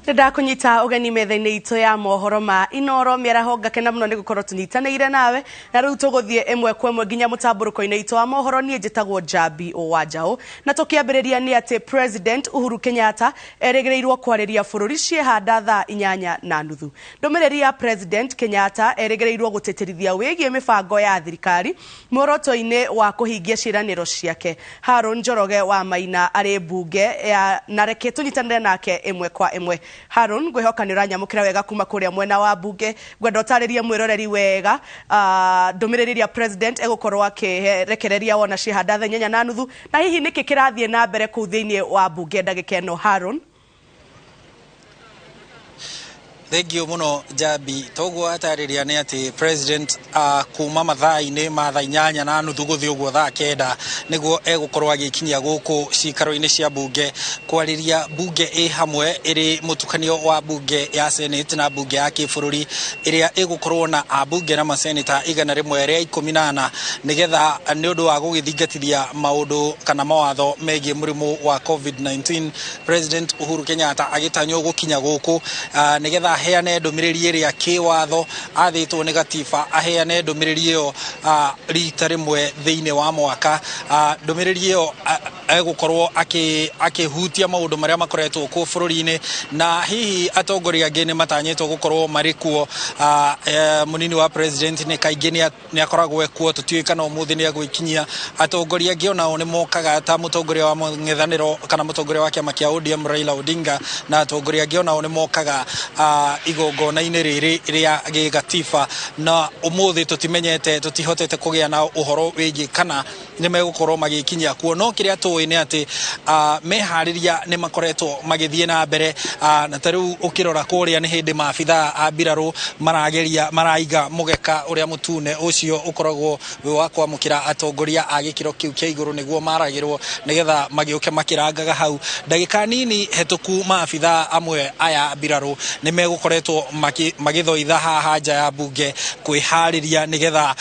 Ndakunyita ugeni metha-inĩ itũ ya mohoro ma Inoro mĩaraho. Ngakena mũno nĩ gũkorwo tũnyitanĩire nawe, na rĩu tũgũthiĩ ĩmwe kwa ĩmwe nginya mũtambũrũko-inĩ itũ wa mohoro. Niĩ njĩtagwo Njambi wa Njaũ, na tũkĩambĩrĩria nĩ atĩ President Uhuru Kenyatta erĩgĩrĩirwo kwarĩria bũrũri ciehanda thaa 8:30. Ndũmĩrĩri ya President Kenyatta erĩgĩrĩirwo gũtĩtĩrithia wĩgiĩ mĩbango ya thirikari muoroto-inĩ wa kũhingia ciĩranĩro ciake. Haron Njoroge wa Maina arĩ mbunge ya na reke tũnyitanĩre nake ĩmwe kwa ĩmwe. Haron, ngwĩhoka nĩ ũranyamũkĩra wega kuma kũrĩa mwena wa mbunge. Ngwenda ũtarĩrie mwĩroreri wega ndũmĩrĩri ĩrĩa President egũkorwo akĩrekereria wona ciehanda thaa 8:30, na hihi nĩkĩ kĩrathiĩ na mbere kũu thĩinĩ wa mbunge ndagĩka ĩno, Haron? Thengiũ mũno, Njambi. Toguo atarĩria nĩ atĩ President kuma mathaa-inĩ ma thaa 8:30 gũthiĩ ũguo thaa 9 nĩguo egũkorwo agĩkinyia gũkũ cikaro-inĩ cia mbunge kwarĩria mbunge ĩ hamwe ĩrĩ mũtukanio wa mbunge ya Senate na mbunge ya kĩbũrũri, ĩrĩa ĩgũkorwo na ambunge na maseneta 114, nĩgetha nĩ ũndũ wa gũgĩthingatithia maũndũ kana mawatho megiĩ mũrimũ wa COVID-19. President Uhuru Kenyatta agĩtanywo gũkinya gũkũ nĩgetha aheane ndũmĩrĩri ĩrĩa kĩwatho athĩtwo nĩ gatiba aheane ndũmĩrĩri ĩyo rita rĩmwe thĩinĩ wa mwaka. Ndũmĩrĩri ĩyo egũkorwo akĩhutia maũndũ marĩa makoretwo kuo bũrũri-inĩ, na hihi atongoria angĩ nĩ matanyĩtwo gũkorwo marĩ kuo. Mũnini wa President nĩ kaingĩ nĩ akoragwo kuo, tũtiũĩ kana ũmũthĩ nĩ egwĩkinyia. Atongoria angĩ onao nĩ mokaga, ta mũtongoria wa mũng'ethanĩro kana mũtongoria wa kĩama kĩa ODM Raila Odinga, na atongoria angĩ onao nĩ mokaga igongona-inĩ rĩrĩ rĩa gĩgatiba. Na ũmũthĩ tũtimenyete, tũtihotete kũgĩa na ũhoro wĩgiĩ kana nĩ megũkorwo magĩkinyia kuo, no kĩrĩa tũĩ nĩ atĩ meharĩria nĩ makoretwo magĩthiĩ na mbere, na ta rĩu ũkĩrora kũrĩa nĩ hĩndĩ maabithaa a mbirarũ marageria maraiga mũgeka ũrĩa mũtune ũcio ũkoragwo wĩ wa kwamũkĩra atongoria a gĩkĩro kĩu kĩa igũrũ, nĩguo maragĩrwo nĩgetha magĩũke makĩrangaga hau. Ndagĩka nini hetũku maabithaa amwe aya mbirarũ nĩ megũkoretwo magĩthoitha haha nja ya mbunge kwĩharĩria nĩgetha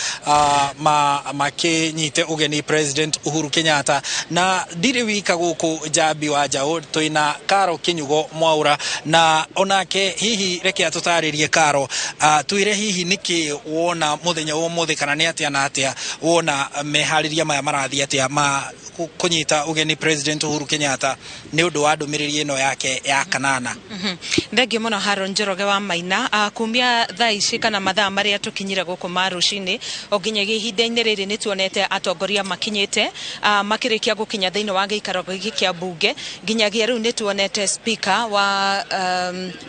makĩnyite ũgeni President Uhuru Kenyatta. Na ndirĩ wika gũkũ, Njambi wa Njaũ, twĩna Karo Kinyugo Mwaura, na onake hihi reke atũtarĩrie. Karo, twĩre hihi nĩkĩ wona mũthenya wa ũmũthĩ, kana nĩ atĩa na atĩa wona meharĩria maya marathiĩ atĩa ma kũnyita ũgeni President Uhuru Kenyatta nĩ ũndũ wa ndũmĩrĩri ĩno yake ya kanana? Thengiũ mũno, Haron Njoroge wa Maina. Kumia thaa ici kana mathaa marĩa tũkinyire gũkũ ma rũcinĩ o nginyagia ihinda-inĩ rĩrĩ, nĩ tuonete atongoria makinyĩte, makĩrĩkia gũkinya thĩinĩ wa gĩikaro gĩkĩ kĩa mbunge. Nginyagia rĩu nĩ tuonete Speaker wa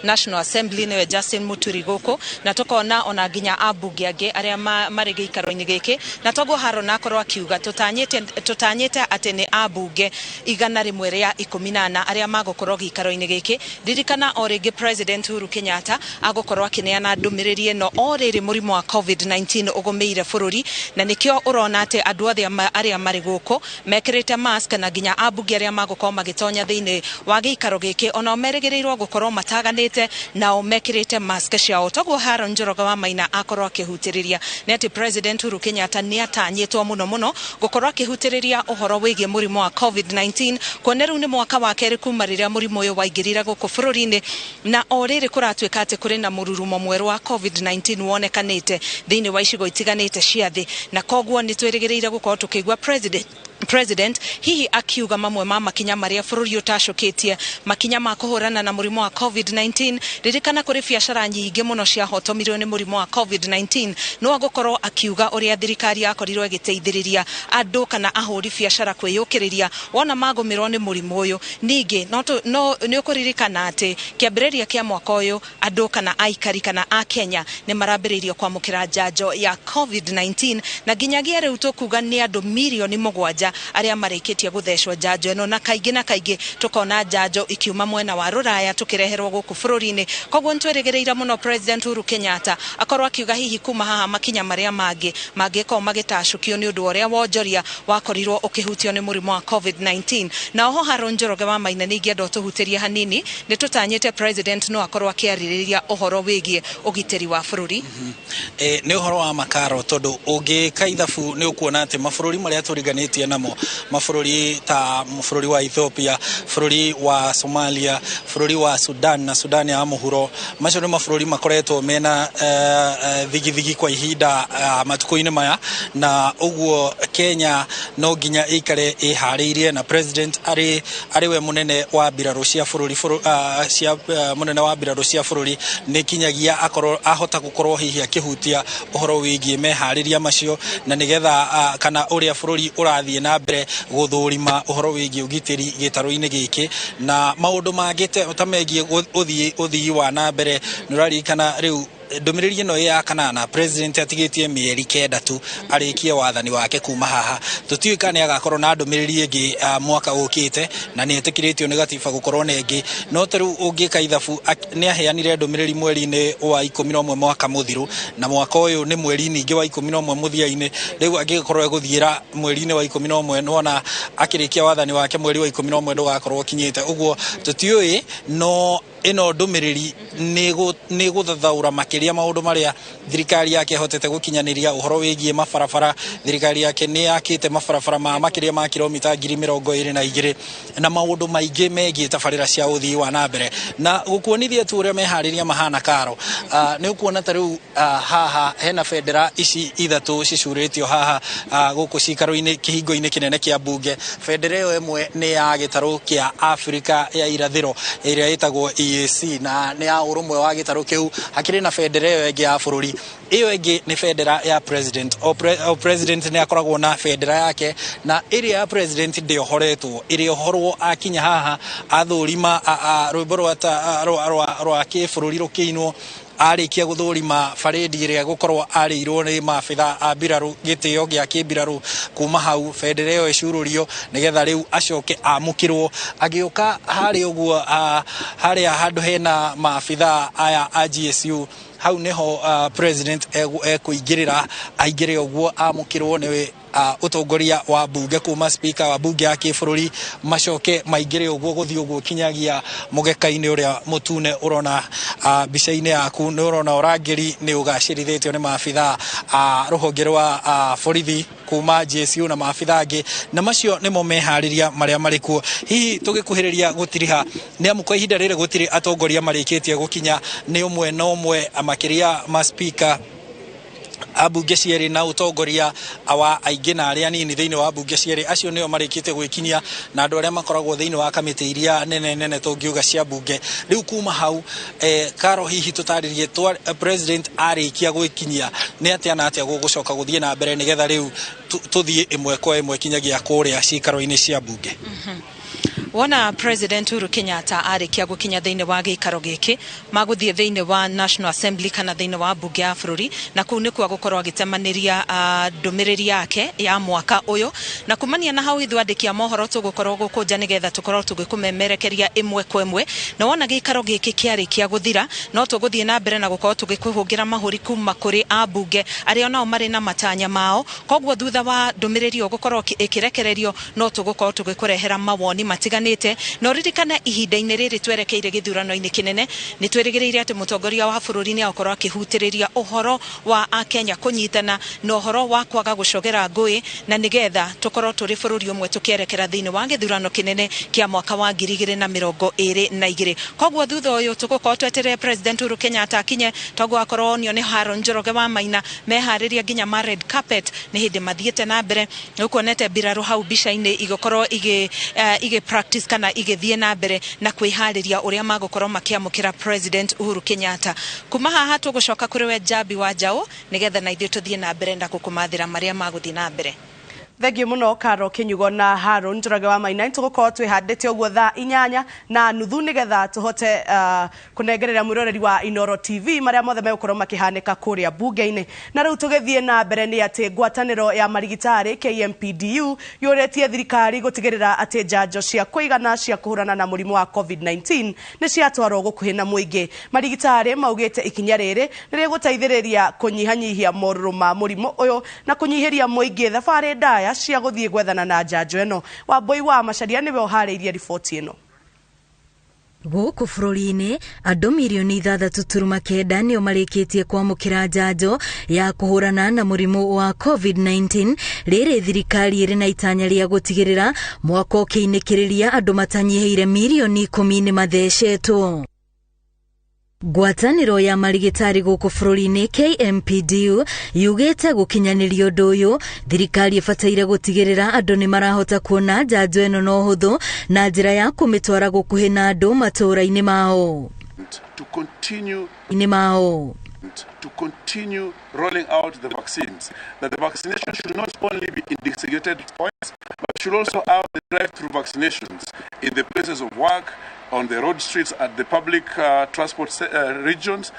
National Assembly, nĩwe Justin Muturi, gũkũ, na tũkona ona nginya ambunge angĩ arĩa marĩ gĩikaro-inĩ gĩkĩ. Na toguo Haron akorwo akiuga, tũtanyĩte atĩ nĩ ambunge 114 arĩa magũkorwo gĩikaro-inĩ gĩkĩ. Ririkana o rĩngĩ President Uhuru Kenyatta agũkorwo akĩneana ndũmĩrĩri ĩno o rĩrĩ mũrimũ wa COVID-19 ũgũmĩire bũrũri, na nĩkĩo ũrona atĩ andũ othe arĩa marĩ gũkũ mekĩrĩte mask, na nginya ambunge arĩa magũkorwo magĩtonya thĩinĩ wa gĩikaro gĩkĩ onao merĩgĩrĩirwo gũkorwo mataganĩte, nao mekĩrĩte mask ciao. Toguo Haron Njoroge wa Maina akorwo akĩhutĩrĩria nĩ atĩ President Uhuru Kenyatta nĩ atanyĩtwo mũno mũno gũkorwo akĩhutĩrĩria ũhoro wĩgiĩ mũrimũ wa COVID-19, kuona rĩu nĩ mwaka wa kerĩ kuma rĩrĩa mũrimũ ũyũ waingĩrire gũkũ bũrũri-inĩ, na o rĩrĩ kũratuĩka atĩ kũrĩ na mũrurumo mwerũ wa COVID-19 wonekanĩte thĩinĩ wa icigo itiganĩte cia thĩ. Na koguo nĩ twĩrĩgĩrĩire gũkorwo tũkĩigua President hihi akiuga mamwe ma makinya marĩa bũrũri ũtacũkĩtie, makinya ma kũhũrana na mũrimũ wa COVID-19. Ririkana kũrĩ biacara nyingĩ mũno ciahotomirio nĩ mũrimũ wa COVID-19. No agũkorwo akiuga ũrĩa thirikari yakorirwo ĩgĩteithĩrĩria andũ kana ahũri biacara kwĩyũkĩrĩria wona magũmĩrwo nĩ mũrimũ ũyũ. Ningĩ no nĩ ũkũririkana atĩ kĩambĩrĩria kĩa mwaka ũyũ andũ kana aikari kana a Kenya nĩ marambĩrĩirio kwamũkĩra njanjo ya COVID-19, na nginyagia rĩu tũkuga nĩ andũ mirioni 7 arĩa marĩkĩtie gũthecwo njanjo ĩno, na kaingĩ na kaingĩ tũkona njanjo ikiuma mwena wa rũraya tũkĩreherwo gũkũ bũrũri-inĩ. Koguo nĩ twĩrĩgĩrĩire mũno President Uhuru Kenyatta akorwo akiuga hihi kuma haha makinya marĩa mangĩ mangĩkorwo magĩtacũkio nĩ ũndũ wa ũrĩa wonjoria wakorirwo ũkĩhutio nĩ mũrimũ wa COVID-19. Na oho, Haron Njoroge wa Maina, nĩ ingĩenda ũtũhutĩrie hanini, nĩ tũtanyĩte President no akorwo akĩarĩrĩria ũhoro wĩgiĩ ũgitĩri wa bũrũri. Nĩ ũhoro wa makaro, tondũ ũngĩka ithabu nĩ ũkuona atĩ mabũrũri marĩa tũriganĩtie namo namo, mabũrũri ta bũrũri wa Ethiopia, bũrũri wa Somalia, bũrũri wa Sudan na Sudan ya mũhuro. Macio nĩ mabũrũri makoretwo mena thigithigi kwa ihinda matukũ-inĩ maya, na ũguo Kenya no nginya ĩikare ĩharĩirie, na president arĩ we mũnene wa mbirarũ cia bũrũri, mũnene wa mbirarũ cia bũrũri, nĩ kinyagia akorwo ahota gũkorwo hihi akĩhutia ũhoro wĩgiĩ meharĩria macio, na nĩgetha kana ũrĩa bũrũri ũrathiĩ na mbere gũthũrima ũhoro wĩgiĩ ũgitĩri gĩtarũ-inĩ gĩkĩ na maũndũ mangĩ ta megiĩ ũthii wa na mbere. Nĩ ũraririkana rĩu ndũmĩrĩri ĩno ya kanana, president atigĩtie mĩeri 9 tu arĩkie wathani wake. Kuma haha tũtiũĩ kana nĩ agakorwo na ndũmĩrĩri ĩngĩ mwaka ũkĩte, na nĩ etĩkĩrĩtio nĩ gatiba gũkorwo na ĩngĩ. No ta rĩu ũngĩka ithabu, nĩ aheanire ndũmĩrĩri mweri-inĩ wa 11 mwaka mũthiru, na mwaka ũyũ nĩ mweri ningĩ wa 11 mũthia-inĩ. Rĩu angĩgĩkorwo egũthiĩra mweri-inĩ wa 11, nĩwona akĩrĩkia wathani wake mweri wa 11 ndũgakorwo ũkinyĩte. Ũguo tũtiũĩ, no ĩno ndũmĩrĩri nĩ gũthathaũra makĩria maũndũ marĩa thirikari yake ĩhotete gũkinyanĩria ũhoro wĩgiĩ mabarabara. Thirikari yake nĩ yakĩte mabarabara ma makĩria ma kilomita 22,000 na maũndũ maingĩ megiĩ tabarĩra cia ũthii wa na mbere. Na gũkuonithia tu ũrĩa meharĩria mahana, karo nĩ ũkuona ta rĩu haha hena bendera ici ithatũ cicurĩtio haha gũkũ cikaro-inĩ kĩhingo-inĩ kĩnene kĩa mbunge. Bendera ĩyo ĩmwe nĩ ya gĩtarũ kĩa Afrika ya irathĩro ĩrĩa ĩtagwo EAC, na nĩ ya ũrũmwe wa gĩtarũ kĩu. Hakĩrĩ na bendera ĩyo ĩngĩ ya bũrũri, ĩyo ĩngĩ nĩ bendera ya president. O president nĩ akoragwo na bendera yake, na ĩrĩa ya president ndĩohoretwo, ĩrĩohorwo akinya haha athũrima rwĩmbo rwa kĩbũrũri rũkĩinwo, arĩkia gũthũrima barĩndi ĩrĩa gũkorwo arĩirwo nĩ maabitha a mbirarũ gĩtĩo gĩa kĩmbirarũ. Kuma hau bendera ĩyo ĩcurũrio nĩgetha rĩu acoke amũkĩrwo agĩũka harĩa ũguo, harĩa handũ hena maabitha aya a GSU. Hau niho president ekũingĩrĩra, aingĩre ũguo amũkĩrwo nĩ ũtongoria wa mbunge kuma speaker wa mbunge ya kĩbũrũri, macoke maingĩre ũguo gũthiĩ ũguo kinyagia mũgeka-inĩ ũrĩa mũtune ũrona mbica-inĩ yaku. Nĩ ũrona ũrangĩri nĩ ũgacĩrithĩtio nĩ maabitha a rũhonge rwa borithi kuma GSU na maabitha angĩ, na macio nĩmo meharĩria marĩa marĩ kuo. Hihi tũgĩkuhĩrĩria gũtiriha, nĩ amu kwa ihinda rĩrĩ gũtirĩ atongoria marĩkĩtie gũkinya, nĩ ũmwe na ũmwe makĩria ma speaker ambunge cierĩ na ũtongoria wa aingĩ na arĩa anini thĩinĩ wa mbunge cierĩ. Acio nĩo marĩkĩtie gwĩkinyia, na andũ arĩa makoragwo thĩinĩ wa kamĩtĩ iria nene nene tũngiuga cia mbunge. Rĩu kuma hau, Karo, hihi tũtarĩrie, president arĩkia gwĩkinyia nĩ atĩa na atĩa gũgũcoka gũthiĩ na mbere, nĩgetha rĩu tũthiĩ ĩmwe kwa ĩmwe kinyagia kũrĩa cikaro-inĩ cia mbunge? Wona President Uhuru Kenyatta arĩkia gũkinya thĩinĩ wa gĩikaro gĩkĩ, magũthiĩ thĩinĩ wa National Assembly kana thĩinĩ wa mbunge ya bũrũri, na kũu nĩkuo agũkorwo agĩtemanĩria ndũmĩrĩri yake ya mwaka ũyũ. Na kumania na hau, ithuĩ andĩki a mohoro tũgũkorwo gũkũ nja nĩgetha tũkorwo tũgĩkũmemerekeria ĩmwe kwa ĩmwe. Na wona gĩikaro gĩkĩ kĩarĩkia gũthira, no tũgũthiĩ na mbere na gũkorwo tũgĩkũhũngĩra mahũri kuma kũrĩ ambunge arĩa onao marĩ na matanya mao. Koguo thutha wa ndũmĩrĩri ĩyo gũkorwo ĩkĩrekererio, no tũgũkorwo tũgĩkũrehera mawoni matiganĩte. Na ũririkane, ihinda-inĩ rĩrĩ twerekeire gĩthurano-inĩ kĩnene, nĩ twĩrĩgĩrĩire atĩ mũtongoria wa bũrũri nĩ agũkorwo akĩhutĩrĩria ũhoro wa akenya kũnyitana na ũhoro wa kwaga gũcogera ngũĩ, na nĩgetha tũkorwo tũrĩ bũrũri ũmwe tũkĩerekera thĩinĩ wa gĩthurano kĩnene kĩa mwaka wa 2022. Koguo thutha ũyũ tũgũkorwo tweterere President Uhuru Kenyatta akinye, toguo akorwo onio nĩ Haron Njoroge wa Maina meharĩria nginya ma red carpet nĩ hĩndĩ mathiĩte na mbere. Nĩ ũkuonete mbirarũ hau mbica-inĩ igĩkorwo igĩ practice kana igĩthiĩ na mbere na kwĩharĩria ũrĩa magũkorwo makĩamũkĩra President Uhuru Kenyatta. Kuma haha tũgũcoka kũrĩ we Njambi wa Njaũ, nĩgetha na ithuĩ tũthiĩ na mbere na gũkũmathĩra marĩa magũthiĩ na mbere. Thengiũ mũno, Karo Kinyugo na Haron Njoroge wa Maina. Tũgũkorwo twĩhandĩte ũguo thaa 8:30 nĩgetha tũhote kũnengerera mwĩroreri wa Inoro TV marĩa mothe megũkorwo makĩhanĩka kũrĩa mbunge-inĩ. Na rĩu tũgĩthiĩ na mbere, nĩ atĩ ngwatanĩro ya marigitari KMPDU yũrĩtie thirikari gũtigĩrĩra atĩ njanjo cia kũigana cia kũhũrana na mũrimũ wa COVID-19 nĩ ciatwarwo gũkuhĩ na mũingĩ. Marigitari maugĩte ikinya rĩrĩ nĩ rĩgũteithĩrĩria kũnyihanyihia morũrũ ma mũrimũ ũyũ na kũnyihĩria mũingĩ thabarĩ ndaya cia gũthiĩ gwethana na njanjo ĩno. Wambui wa Macharia nĩwe ũharĩirie riboti ĩno. Gũkũ bũrũri-inĩ andũ mirioni 6.9 nĩo marĩkĩtie kwamũkĩra njanjo ya kũhũrana na mũrimũ wa COVID-19. Rĩrĩ thirikari ĩrĩ na itanya rĩa gũtigĩrĩra mwaka ũkĩinĩkĩrĩria andũ matanyihĩire mirioni 10 nĩ mathecetwo. Ngwatanĩro ya marigitari gũkũ bũrũri-inĩ KMPDU yugĩte gũkinyanĩria ũndũ ũyũ thirikari ĩbataire gũtigĩrĩra andũ nĩ marahota kuona njanjo ĩno na ũhũthũ na njĩra ya kũmĩtwara gũkuhĩ na andũ matũũra-inĩ mao. To continue rolling out the vaccines, that the vaccination should not only be in designated points, but should also have the drive-through vaccinations in the places of work, on the road streets, at the public transport regions.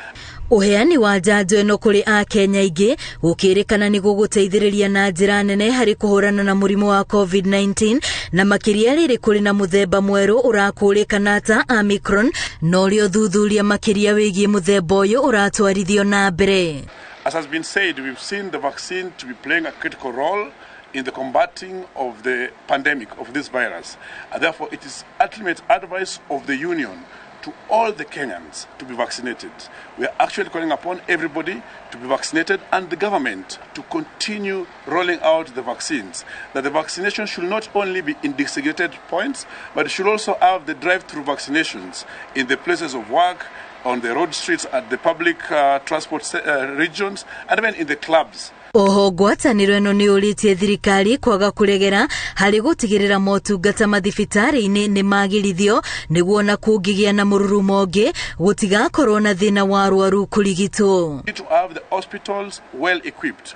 Uheani wa njanjo ĩno kũrĩ akenya aingĩ gũkĩrĩkana nĩ gũgũteithĩrĩria na njĩra nene harĩ kũhũrana na mũrimũ wa COVID-19 na makĩria rĩrĩ kũrĩ na mũthemba mwerũ ũrakũrĩkana ta Omicron, na ũrĩa ũthuthuria makĩria wĩgiĩ mũthemba ũyũ ũratwarithio na mbere. As has been said, we've seen the vaccine to be playing a critical role in the combating of the pandemic of this virus. And therefore, it is ultimate advice of the union to all the Kenyans to be vaccinated. We are actually calling upon everybody to be vaccinated and the government to continue rolling out the vaccines. That the vaccination should not only be in designated points, but it should also have the drive-through vaccinations in the places of work, on the road streets, at the public transport regions, and even in the clubs. Oho ngwatanĩro ĩno nĩ ũrĩtie thirikari kwaga kũregera harĩ gũtigĩrĩra motungata mathibitarĩ-inĩ nĩ magĩrithio nĩguo na kũngĩgĩa na mũrurumo ũngĩ gũtigakorwo na thĩna wa arwaru kũrigitwo. To have the hospitals well equipped.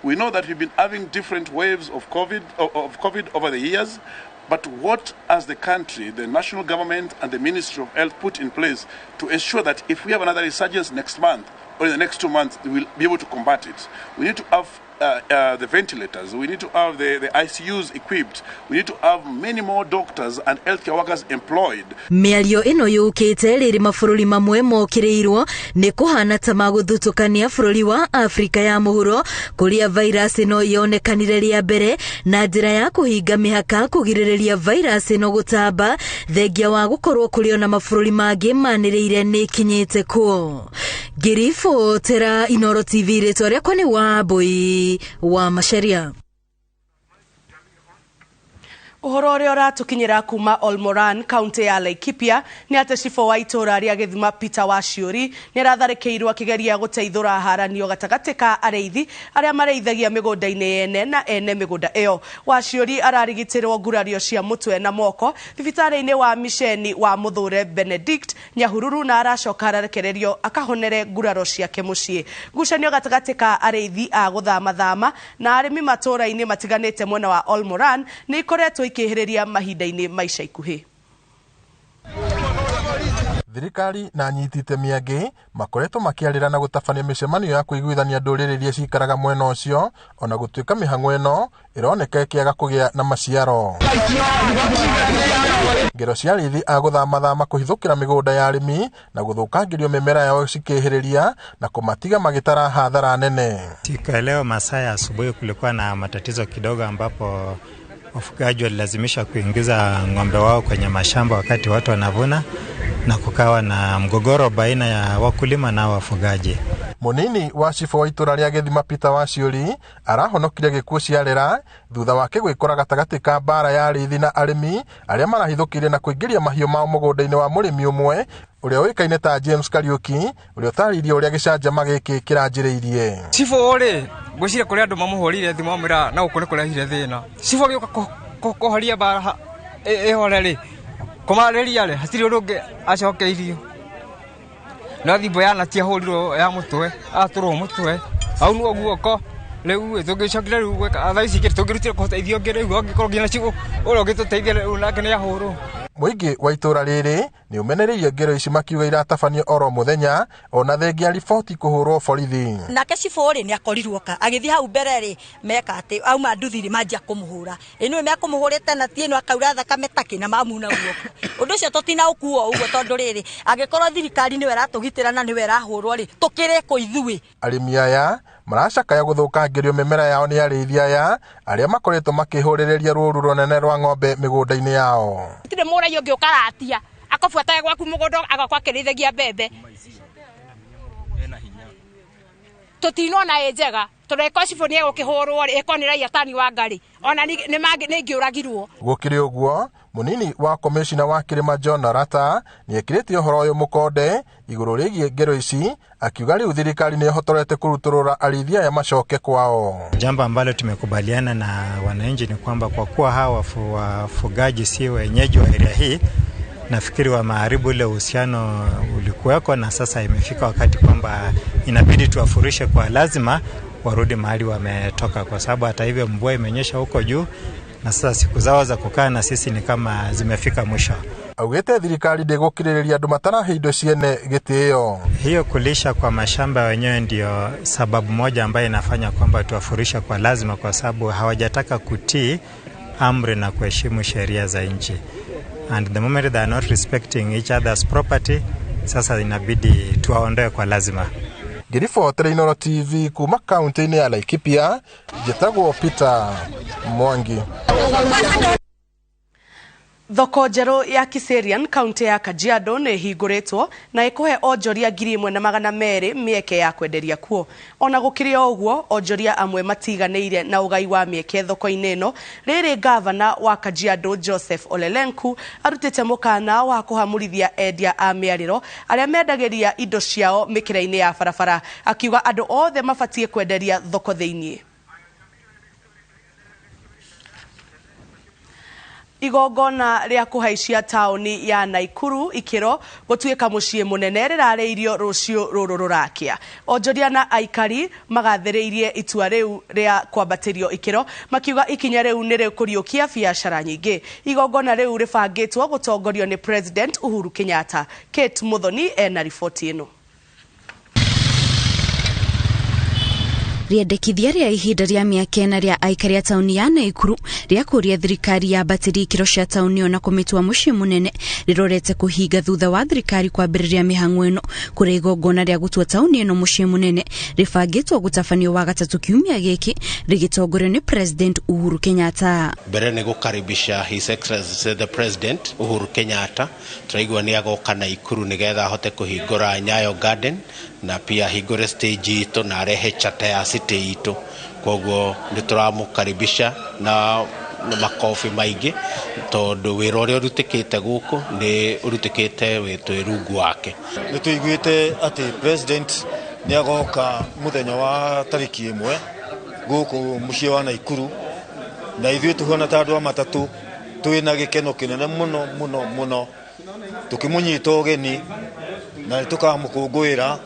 We know that we've been having different waves of COVID over the years. But what has the country, the national government and the Ministry of Health put in place to ensure that if we have another resurgence next month or in the next 2 months, we will be able to combat it? We need to have the ventilators, we need to have the ICUs equipped, we need to have many more doctors and healthcare workers employed. Mĩario ĩno yũkĩte rĩrĩ mabũrũri mamwe mokĩrĩirwo nĩ kũhana ta magũthutũkania bũrũri wa Afrika ya mũhuro kũrĩa virus ĩno yonekanire rĩa mbere na njĩra ya kũhinga mĩhaka kũgirĩrĩria virus ĩno gũtamba thengia wa gũkorwo kũrĩ ona mabũrũri mangĩ manĩrĩire nĩ ikinyĩte kuo. Ngĩribotera Inooro TV rĩtwa rĩakwa nĩ Wambui wa Macharia. Ũhoro ũrĩa ũratũkinyĩra kuma Olmoran kaunti ya Laikipia nĩ atĩ cibũ wa itũũra rĩa Gĩthima Peter Waciũri nĩ aratharĩkĩirwo akĩgeria gũteithũra haranio gatagatĩ ka arĩithi arĩa marĩithagia mĩgũnda-inĩ yene na ene mĩgũnda ĩyo. Waciũri ararigitĩrwo ngurario cia mũtwe na moko thibitarĩ-inĩ wa miceni wa Mũthure Benedict Nyahururu na aracoka ararekererio akahonere nguraro ciake mũciĩ. Ngucanio gatagatĩ ka arĩithi a gũthamathama na arĩmi matũũra-inĩ matiganĩte mwena wa Olmoran nĩ ikoretwo ikĩhĩrĩria mahinda-inĩ ma ica ikuhĩ. Thirikari na anyiti itemi angĩ makoretwo makĩarĩra na gũtabania mĩcemanio ya kũiguithania ndũrĩrĩ iria cikaraga mwena ũcio ona gũtuĩka mĩhang'o ĩno ĩroneka ĩkĩaga kũgĩa na maciaro. Ngero cia arĩithi a gũthamathama kũhithũkĩra mĩgũnda ya arĩmi na gũthũkangĩrio mĩmera yao cikĩhĩrĩria na kũmatiga magĩtara hathara nene. Siku ya leo masaa ya asubuhi kulikuwa na matatizo kidogo ambapo wafugaji walilazimisha kuingiza ng'ombe wao kwenye mashamba wakati watu wanavuna na kukawa na mgogoro baina ya wakulima na wafugaji. Munini wa cibũ wa itũra rĩa Gĩthima Peter Waciũri arahonokire gĩkuũ ciarĩra thutha wake gwĩkora gatagatĩ ka mbara ya arĩithi na arĩmi arĩa marahithũkĩire na kũingĩria mahiũ mao mũgũnda-inĩ wa mũrĩmi ũmwe ũrĩa ũĩkaine ta James Kariuki ũrĩa ũtarĩirie ũrĩa gĩcanjama gĩkĩ kĩranjĩrĩirie. Cibũ rĩ ngwĩciria kũrĩ andũ mamũhũrire thimũ mamwĩra na gũkũ nĩ kũrehire thĩna. Cibũ agĩũka kũhoria mbara ĩhore rĩ kũmarĩria rĩ hatirĩ ũndũ ũngĩ acokeirio. No thimbo yanatiahũrirwo ya mũtwe atũrwo mũtwe aunwo guoko rĩu tũngĩcokire rĩu gwĩka thaa ici tũngĩrutire kũteithio ũngĩ rĩu angĩkorwo nginya cibũ ũrĩa ũngĩtũteithia rĩu nake nĩ ahũrwo. Mũingĩ wa itũra rĩrĩ nĩ ũmenereirie ngero ici makiuga iratabanio oro mũthenya ona thengia riboti kũhũrwo borithi. Nake cibũ rĩ nĩ akorirwo ka agĩthiĩ hau mbere rĩ meka atĩ auma nduthi rĩ manjia kũmũhũra ĩnĩ mekũmũhũrĩte na ti ĩno akaura thakame takĩ na mamuna guoko. Ũndũ ũcio tũtinaũkua ũguo tondũ rĩrĩ angĩkorwo thirikari nĩwe ĩratũgitĩra na nĩwe ĩrahũrwo rĩ tũkĩrĩ kũ ithuĩ. Arĩmi aya maracakaya gũthũkangĩrio mĩmera yao nĩ arĩithi aya arĩa makoretwo makĩhũrĩrĩria rũũru rũnene rwa ng'ombe mĩgũnda-inĩ yao. Gũtirĩ mũrai ũngĩ ũkaratia Akũbuataga gwaku mũgũnda agakorwo akĩrĩithagia mbembe. Tũtinona ĩ njega tondũ ĩkorwo cibũ nĩ egũkĩhũrwo rĩ, ĩkorwo nĩ raia tani wa ngarĩ ona nĩ ingĩũragirwo. Gũkĩrĩ ũguo, mũnini wa komĩcina wa Kĩrĩma John Arata nĩekĩrĩte ũhoro ũyũ mũkonde igũrũ rĩgiĩ ngero ici, akiuga rĩu thirikari nĩ ĩhotorete kũrutũrũra arĩithi aya macoke kwao. Jambo ambalo tumekubaliana na wananchi ni kwamba kwa kuwa hawa wafugaji si wenyeji wa area hii, nafikiri wameharibu ule uhusiano ulikuweko, na sasa imefika wakati kwamba inabidi tuwafurishe kwa lazima warudi mahali wametoka, kwa sababu hata hivyo mvua imenyesha huko juu na sasa siku zao za kukaa na sisi ni kama zimefika mwisho. Augĩte thirikari ndĩgũkirĩrĩria andũ matarahe indo ciene gĩtĩo. Hiyo kulisha kwa mashamba wenyewe ndio sababu moja ambayo inafanya kwamba tuwafurishe kwa lazima, kwa sababu hawajataka kutii amri na kuheshimu sheria za nchi. And the moment they are not respecting each other's property, sasa inabidi tuwaondoe kwa lazima. Ngĩribotera Inooro TV kuma kaunti-inĩ ya Laikipia, njĩtagwo Peter Mwangi. Thoko njerũ ya Kiserian kaunti ya Kajiado nĩ ĩhingũrĩtwo na ĩkũhe onjoria 1200 mĩeke ya kwenderia kuo. Ona gũkĩrĩ o ũguo, onjoria amwe matiganĩire na ũgai wa mĩeke thoko-inĩ ĩno. Rĩrĩ gavana wa Kajiado Joseph Olelenku arutĩte mũkana wa kũhamũrithia endia a mĩarĩro arĩa mendagĩria indo ciao mĩkĩra-inĩ ya barabara, akiuga andũ othe mabatiĩ kwenderia thoko thĩiniĩ. Igongona rĩa kũhaicia taũni ya Naikuru ikĩro gũtuĩka mũciĩ mũnene rĩrarĩirio rũciũ rũrũ rũrakia. Onjoria na aikari magathĩrĩirie itua rĩu rĩa kwambatĩrio ikĩro, makiuga ikinya rĩu nĩ rĩkũriũkia biacara nyingĩ. Igongona rĩu rĩbangĩtwo gũtongorio nĩ President Uhuru Kenyatta. Kate Muthoni ena riboti ĩno. Rĩendekithia rĩa ihinda rĩa mĩaka ĩna rĩa aikari a taũni ya Naikuru rĩa kũũria thirikari yambatĩrie ikĩro cia taũni ĩyo na kũmĩtua mũciĩ mũnene rĩrorete kũhinga thutha wa thirikari kwambĩrĩria mĩhang'o ĩno kũrĩa igongona rĩa gũtua taũni ĩno mũciĩ mũnene rĩbangĩtwo gũtabanio Wagatatu kiumia gĩkĩ rĩgĩtongorio nĩ President Uhuru Kenyatta. Mbere nĩ gũkaribisha His Excellency the President Uhuru Kenyatta, tũraigua nĩ agoka Naikuru nĩgetha ahote kũhingũra Nyayo Garden na pia ahingũre stage itũ na arehe charter ya city itũ, koguo nĩ tũramũkaribisha na makobi maingĩ tondũ wĩra ũrĩa ũrutĩkĩte gũkũ nĩ ũrutĩkĩte twĩ rungu wake. Nĩ tũiguĩte atĩ President nĩ agoka mũthenya wa tarĩki 1 gũkũ mũciĩ wa Naikuru, na ithuĩ tũhuana ta andũ a matatũ twĩna gĩkeno kĩnene mũno mũno mũno tũkĩmũnyita ũgeni na nĩ tũkamũkũngũĩra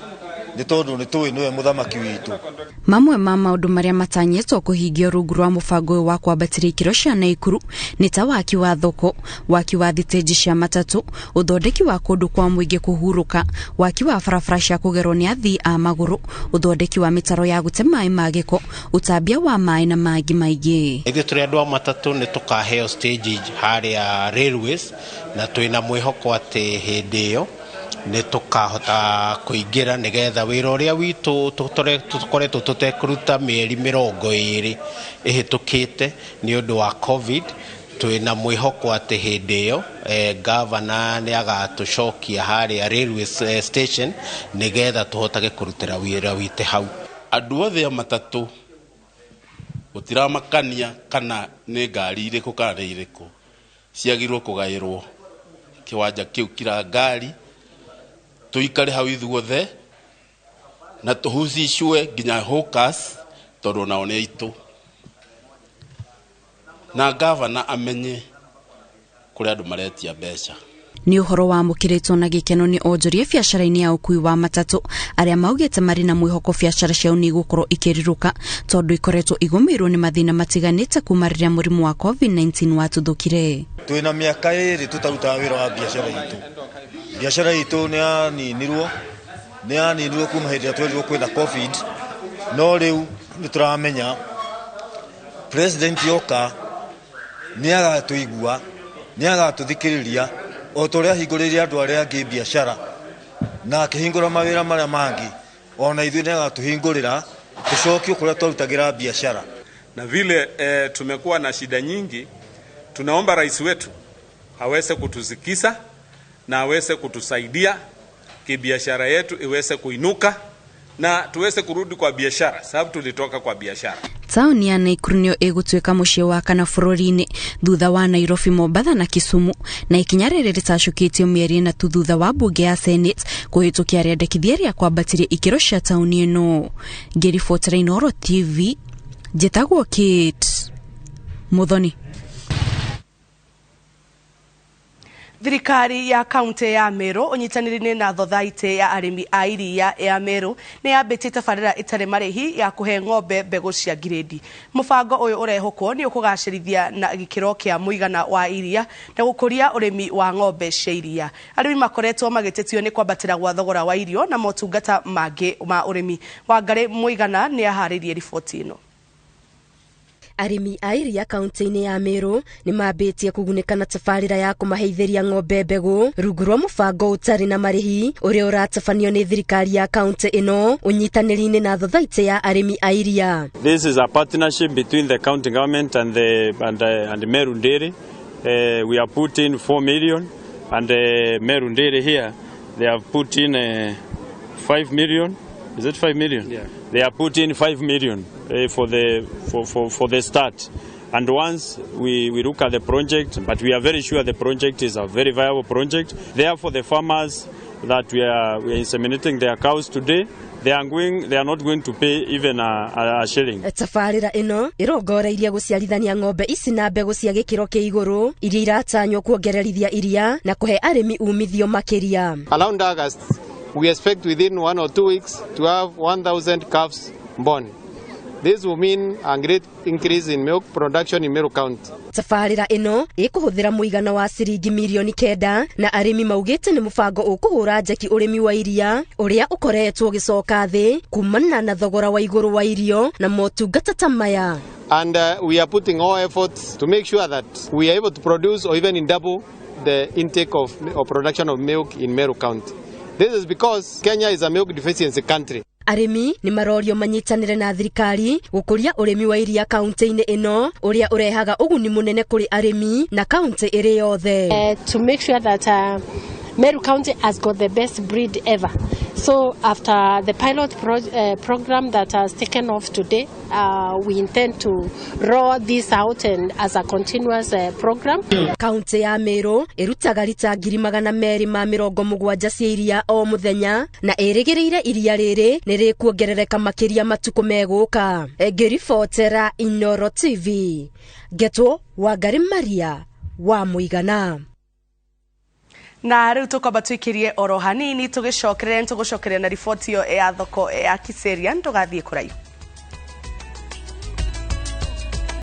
nĩ tondũ nĩ tũĩ nĩwe mũthamaki witũ. Mamwe ma maũndũ marĩa matanyĩtwo kũhingio rungu rwa mũbango ũyũ wa kwambatĩria ikĩro cia Naikuru nĩ ta waki wa thoko, waki wa thitĩnji cia matatũ, ũthondeki wa kũndũ kwa mũingĩ kũhurũka, waki wa barabara cia kũgerwo nĩ athii a magũrũ, ũthondeki wa mĩtaro ya gũte maĩ ma gĩko, ũtambia wa maĩ na mangĩ maingĩ. Ithuĩ tũrĩ andũ a matatũ nĩ tũkaheo stage harĩa railways na twĩna mwĩhoko atĩ hĩndĩ ĩyo nĩ tũkahota kũingĩra nĩgetha wĩra ũrĩa witũ tũkoretwo tũtekũruta mĩeri 20 ĩhĩtũkĩte nĩ ũndũ wa COVID, twĩna mwĩhoko atĩ hĩndĩ ĩyo gavana nĩ agatũcokia harĩa railway station nĩgetha tũhotage kũrutĩra wĩra witũ hau. Andũ othe a matatũ gũtiramakania kana nĩ ngari irĩkũ kana nĩ irĩkũ ciagĩrĩirwo kũgaĩrwo kĩwanja kĩu kira ngari tuikare hau ithuothe na tũhucicwe nginya hawkers tondũ nao nĩ aitũ, na gavana amenye kũrĩa andũ maretia mbeca. Nĩ ũhoro wamũkĩrĩtwo na gĩkeno nĩ onjoria biacara-inĩ ya ũkui wa matatũ arĩa maugĩte marĩ na mwĩhoko biacara ciao nĩ igũkorwo ikĩrirũka tondũ ikoretwo igũmĩirwo nĩ mathĩna matiganĩte kuma rĩrĩa mũrimũ wa COVID-19 watuthũkire. Twĩna mĩaka 2 tũtarutaga wĩra wa biacara itũ. Biacara itũ nĩ yaninirwo kuma hĩndĩ ĩrĩa twerirwo kwĩna COVID, no rĩu nĩ tũramenya President yoka nĩ agatũigua, nĩ agatũthikĩrĩria o ta ũrĩa ahingũrĩire andũ arĩa angĩ biacara na akĩhingũra mawĩra marĩa mangĩ, ona ithuĩ nĩ agatũhingũrĩra tũcokio kũrĩa twarutagĩra biacara. Na vile tumekuwa na shida nyingi, tunaomba rais wetu aweze kutusikiza na aweze kutusaidia kibiashara yetu iweze kuinuka na tuweze kurudi kwa biashara, sababu tulitoka kwa biashara. Taũni ya Naikuru nĩyo ĩgũtuĩka mũciĩ wa kana bũrũri-inĩ thutha wa Nairobi, Mombatha na Kisumu, na ikinya rĩrĩ rĩtacũkĩtio mĩeri 4 tu thutha wa mbunge ya Senate kũhĩtũkia rĩendekithia rĩa kwambatĩria ikĩro cia taũni ĩno. Ngĩribotera Inooro TV, njĩtagwo Kate Muthoni. Thirikari ya kaunti ya Meru ũnyitanĩri-inĩ na thothaitĩ ya arĩmi a iria ya Meru nĩ yambĩtie tabarĩra ĩtarĩ marĩhi ya kũhe ng'ombe mbegũ cia ngirĩndi. Mũbango ũyũ ũrehokwo nĩ ũkũgacĩrithia na gĩkĩro kĩa mũigana wa iria na gũkũria ũrĩmi wa ng'ombe cia iria. Arĩmi makoretwo magĩtetio nĩ kwambatĩra gwa thogora wa irio na motungata mangĩ ma ũrĩmi. Wangarĩ Mũigana nĩ aharĩirie riboti ĩno. Arĩmi a iria kaunti-inĩ ya Meru nĩ mambĩtie kũgunĩka na tabarĩra ya kũmaheithĩria ng'ombe mbegũ rungu rwa mũbango ũtarĩ na marĩhi ũrĩa ũratabanio nĩ thirikari ya kaunti ĩno ũnyitanĩri-inĩ na thothaitĩ ya arĩmi a iria. This is a partnership between the county government and the Meru Dairy. We are putting 4 million and Meru Dairy here they have put in 5 million. Is it 5 million? Yeah. They are putting 5 million for the start. And once we look at the project, but we are very sure the project is a very viable project. Therefore, the farmers that we are inseminating their cows today, they are not going to pay even a shilling. Tabarĩra ĩno ĩrongoreirie gũciarithania ng'ombe ici na mbegũ cia gĩkĩro kĩa igũrũ iria iratanywo kuongererithia iria na kũhe arĩmi umithio makĩria. Around August, we expect within 1 or 2 weeks to have 1,000 calves born. This will mean a great increase in milk production in Meru County. Tabarĩra ĩno ĩkũhũthĩra mũigana wa ciringi mirioni 9 na arĩmi maugĩte nĩ mũbango ũkũhũra njeki ũrĩmi wa iria ũrĩa ũkoretwo ũgĩcoka thĩ kumana na thogora wa igũrũ wa irio na motungata ta maya. And we are putting all efforts to make sure that we are able to produce or even double the intake of or production of milk in Meru County. This is because Kenya is a milk deficiency country. Arĩmi nĩ marorio manyitanĩre na thirikari gũkũria ũrĩmi wa iria kaunti-inĩ ĩno ũrĩa ũrehaga ũguni mũnene kũrĩ arĩmi na kaunti ĩrĩ yothe. To make sure that Meru County has got the best breed ever. So after the pilot program that has taken off today, we intend to roll this out and as a continuous program. Kaunti ya Meru ĩrutaga rita 270,000 cia iria o mũthenya na ĩrĩgĩrĩire iria rĩrĩ nĩ rĩkuongerereka makĩria matukũ megũka. Ngĩribotera Inooro TV, Ngetwo Wangari Maria wa Mũigana. Na rĩu tũkwamba tũikĩrie oro hanini tũgĩcokerere nĩtũgũcokeria na riboti ĩyo ya thoko ya Kiserian. Ndũgathiĩ kũraihu.